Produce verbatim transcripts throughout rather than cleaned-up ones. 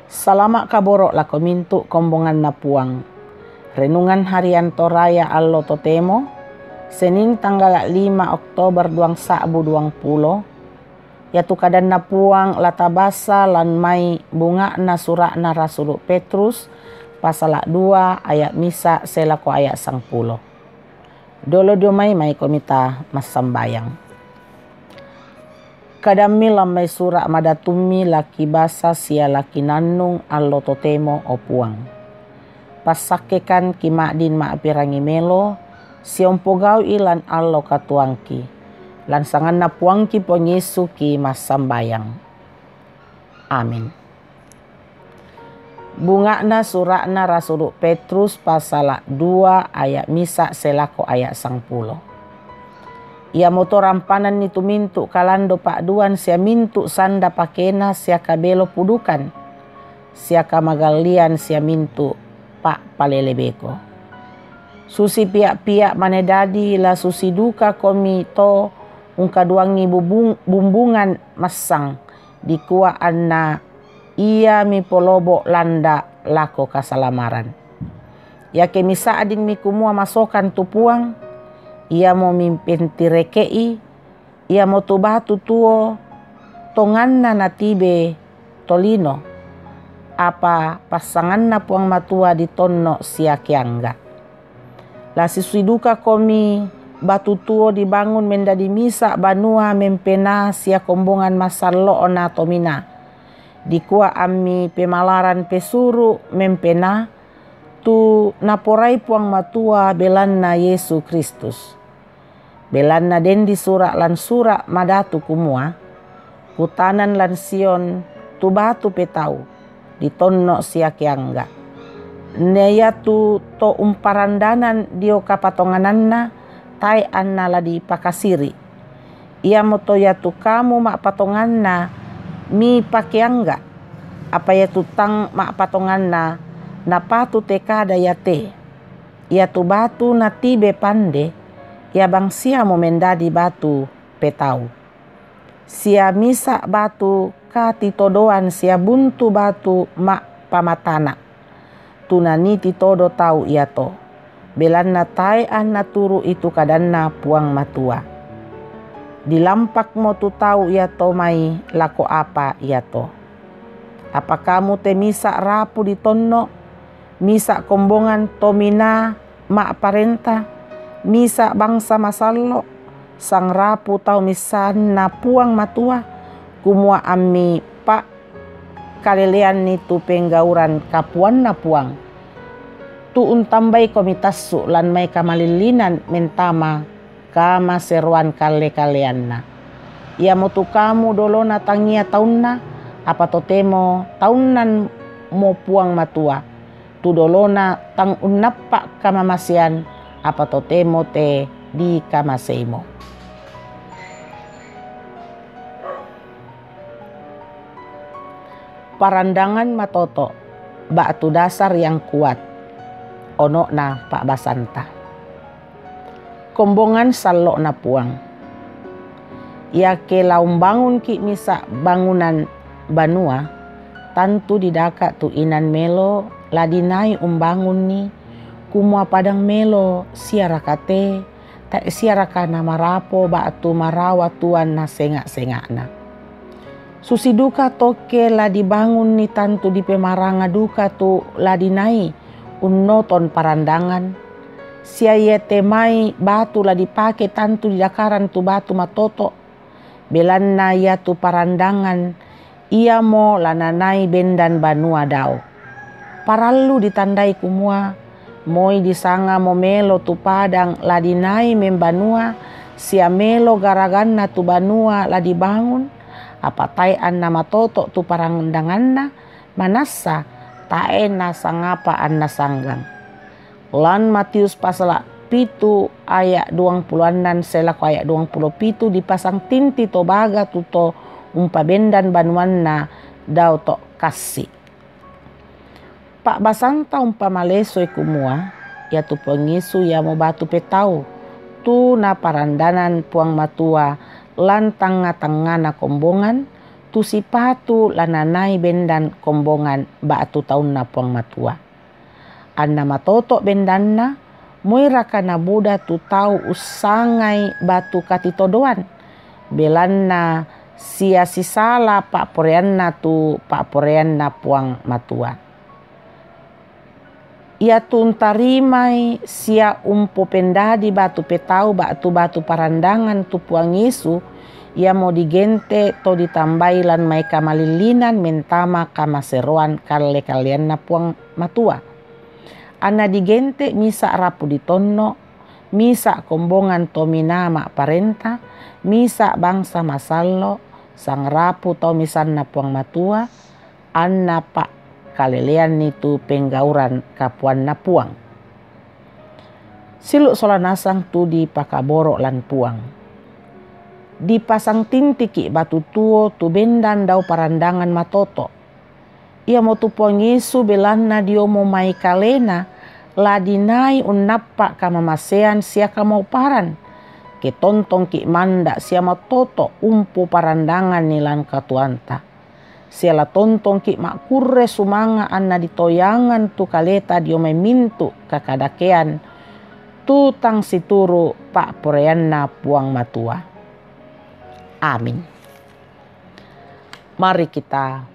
Salama' kaboro' lako mintu' kombonganna Puang. Renungan harian Toraya allo totemo, Senin tanggal lima Oktober duang sa'bu duang pulo. Iatu kadanna Puang la tabasa lan mai bunga'na sura'na Rasulu' Petrus, pasala' dua aya' misa' selako aya' sangpulo. Dolo dio mai maikomi ta massambayang. Kadammi lan mai sura' madatummi la kibasa sia la kinannung allo totemo, o Puang. Passakkekan kima'din ma'pirangi melo, sia umpogau'i lan allo katuoangki. Lan sanganna Puangki Puang Yesu ki massambayang. Amin. Bunga'na sura'na Rasulu' Petrus pasala' dua aya' misa' selako aya' sangpulo. Iamoto rampananni tu mintu' kalando pa'duan sia mintu' sanda pakena sia kabelo pudukan, sia kamagallian sia mintu' pa'palelebeko. Susi pia'-pia' mane dadi la susi dukakomi to ungkaduangi bubung-, bumbungan massang, dikua anna ia mipolobo' landa' lako kasalamaran. Iake misa'dingmi kumua masokan tu Puang, iamo mipentireke'i, iamo tu batu tuo tonganna natibe tolino, apa passanganna Puang Matua ditonno' sia keangga'. La susi dukakomi batu tuo dibangun mendadi misa' banua mempenaa sia kombongan masallo'na tominaa. Dikua ammi pemalaran pesuru' mempenaa, tu naporai Puang Matua belanna Yesu Kristus. Belanna den disura' lan Sura' Madatu kumua, "Kutanan lan Sion tu batu petau, ditonno' sia keangga'." Na iatu to umparandanan dio kapatongananna, tae' anna la dipakasiri'. Iamoto iatu kamu ma'patonganna mipakeangga', apa iatu tang ma'patonganna napatu tekada iate. Iatu batu natibe pande, ia bangsiamo mendadi batu petau. Sia misa' batu katitodoan sia buntu batu ma'pamatana'. Tu nanii titodo tau iato, belanna tae' anna turu'i tu kadanna Puang Matua. Dilampakmo tu tau iato mai lako apa iato. Apa kamu te misa' rapu ditonno', misa' kombongan tominaa ma'parenta, misa' bangsa masallo', sangrapu tau missanna Puang Matua, kumua ammi pa'kaleleanni tu penggauran kapuanna Puang, tu untambaikomi tassu' lan mai kamalillinan mentama kamaseroan kalle-kalleanna. Iamotu kamu dolona tangia taunna, apa totemo taunnan mo Puang Matua, tu dolona tang unnappa' kamamasean, apa totemo te dikamaseimo. Parandangan matoto', ba'tu dasar yang kuat, ono'na pa'basanta. Kombongan sallo'na Puang. Iake la umbangunki' misa' bangunan banua, tantu didaka' tu inan melo la dinai umbangunni, kumua padang melo siaraka te, tae' siaraka namarapo ba'tu marawa tuan nasenga'-senga'na. Susi duka to ke la dibangunni tantu dipemaranga duka tu la dinai unnoton parandangan, sia iate mai batu la dipake tantu didakaran tu batu matoto', belanna iatu parandangan iamo la nanai bendan banua dao. Parallu ditandai kumua, moi disangamo melo tu padang la dinai membanua sia melo garaganna tu banua la dibangun, apa tae' anna matoto' tu parandanganna, manassa tae' nasangapa anna sanggang. Lan Matius pasala' pitu aya' duangpulo annan selako aya' duangpulo pitu dipasang tinti to baga tu to umpabendan banuanna dao to' kassi'. Pa'basanta umpamalesoi kumua, iatu Puang Yesu iamo batu petau, tu naparandanan Puang Matua lan tangnga-tangngana kombongan, Tu sipatu la nanai bendan kombongan ba'tu taunNa Puang Matua. Anna matoto' bendanna, moi raka nabuda tu tau ussangai batu katitodoan, belanna sia sisala pa'poraianna tu pa'poraianNa Puang Matua. Iatu untarimai sia umpopendadi batu petau ba'tu batu parandangan tu Puang Yesu, iamo digente' to ditambai lan mai kamalillinan mentama kamaseroan kalle-kalleanNa Puang Matua. Anna digente' misa' rapu ditonno', misa' kombongan to minaa ma'parenta, misa' bangsa masallo', sangrapu tau misanNa Puang Matua, anna pa'kaleleanni tu penggauran kapuanNa Puang. Siulu' sola nasang tu dipakaboro' lan Puang. Dipasang tintiki' batu tuo tu bendan dao parandangan matoto'. Iamotu Puang Yesu belanna diomo mai kalena la dinai unnappa' kamamasean sia kamauparan, ke tontongki' manda' sia matoto' umpoparandanganni lan katuoanta. Sia la tontongki' ma'kurre sumanga' anna ditoyangan tu kaleta dio mai mintu' kakadakean, tu tang situru' pa'poraianNa Puang Matua. Amin. Mari kita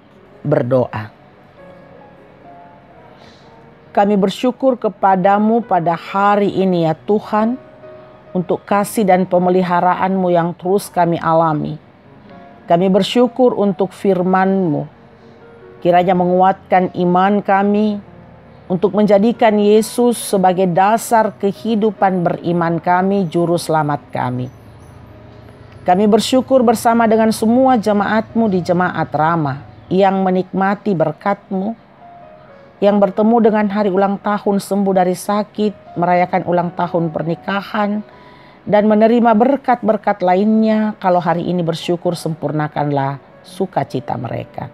berdoa. Kami bersyukur kepada-Mu pada hari ini, ya Tuhan, untuk kasih dan pemeliharaan-Mu yang terus kami alami. Kami bersyukur untuk firman-Mu. Kiranya menguatkan iman kami untuk menjadikan Yesus sebagai dasar kehidupan beriman kami, Juru Selamat kami. Kami bersyukur bersama dengan semua jemaat-Mu di Jemaat Rama yang menikmati berkat-Mu, yang bertemu dengan hari ulang tahun sembuh dari sakit, merayakan ulang tahun pernikahan, dan menerima berkat-berkat lainnya. Kalau hari ini bersyukur, sempurnakanlah sukacita mereka.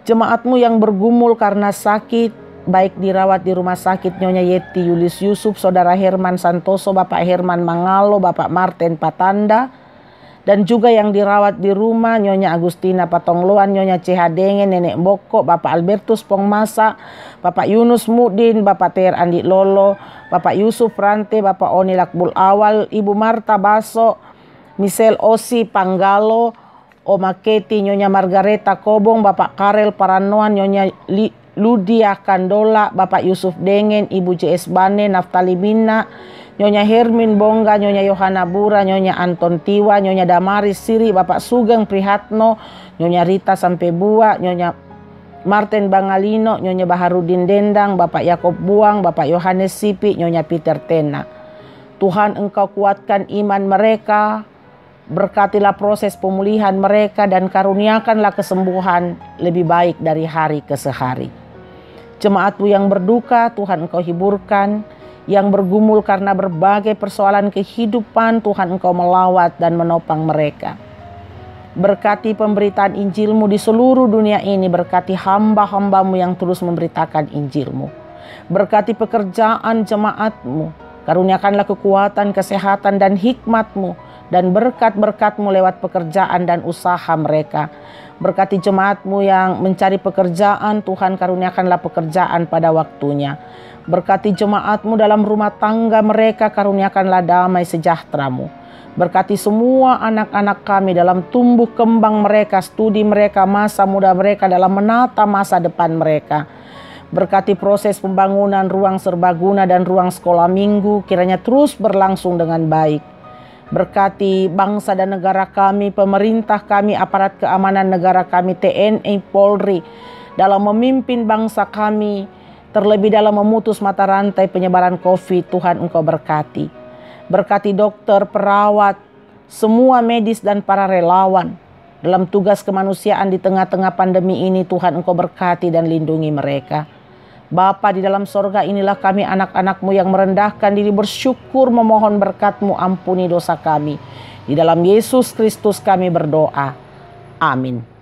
Jemaat-Mu yang bergumul karena sakit, baik dirawat di rumah sakit Nyonya Yeti Yulis Yusuf, Saudara Herman Santoso, Bapak Herman Mangalo, Bapak Martin Patanda, dan juga yang dirawat di rumah, Nyonya Agustina Patongloan, Nyonya C H Dengen, Nenek Boko, Bapak Albertus Pongmasa, Bapak Yunus Mudin, Bapak Ter Andi Lolo, Bapak Yusuf Rante, Bapak Oni Lakbul Awal, Ibu Marta Baso, Michelle Osi Panggalo, Oma Keti, Nyonya Margareta Kobong, Bapak Karel Paranoan, Nyonya Li-, Ludia Kandola, Bapak Yusuf Dengen, Ibu J S Bane, Naftali Minna, Nyonya Hermin Bongga, Nyonya Yohana Bura, Nyonya Anton Tiwa, Nyonya Damaris Siri, Bapak Sugeng Prihatno, Nyonya Rita Sampebua, Nyonya Martin Bangalino, Nyonya Baharudin Dendang, Bapak Yakob Buang, Bapak Yohanes Sipi, Nyonya Peter Tena. Tuhan, Engkau kuatkan iman mereka, berkatilah proses pemulihan mereka dan karuniakanlah kesembuhan lebih baik dari hari ke sehari. Jemaat-Mu yang berduka, Tuhan Engkau hiburkan. Yang bergumul karena berbagai persoalan kehidupan, Tuhan Engkau melawat dan menopang mereka. Berkati pemberitaan Injil-Mu di seluruh dunia ini, berkati hamba-hamba-Mu yang terus memberitakan Injil-Mu. Berkati pekerjaan jemaat-Mu, karuniakanlah kekuatan, kesehatan, dan hikmat-Mu, dan berkat-berkat-Mu lewat pekerjaan dan usaha mereka. Berkati jemaat-Mu yang mencari pekerjaan, Tuhan karuniakanlah pekerjaan pada waktunya. Berkati jemaat-Mu dalam rumah tangga mereka, karuniakanlah damai sejahtera-Mu. Berkati semua anak-anak kami dalam tumbuh kembang mereka, studi mereka, masa muda mereka, dalam menata masa depan mereka. Berkati proses pembangunan ruang serbaguna dan ruang sekolah minggu, kiranya terus berlangsung dengan baik. Berkati bangsa dan negara kami, pemerintah kami, aparat keamanan negara kami, T N I, Polri, dalam memimpin bangsa kami, terlebih dalam memutus mata rantai penyebaran covid. Tuhan, Engkau berkati. Berkati dokter, perawat, semua medis dan para relawan dalam tugas kemanusiaan di tengah-tengah pandemi ini. Tuhan, Engkau berkati dan lindungi mereka. Bapa di dalam sorga, inilah kami anak-anak-Mu yang merendahkan diri, bersyukur memohon berkat-Mu, ampuni dosa kami. Di dalam Yesus Kristus kami berdoa. Amin.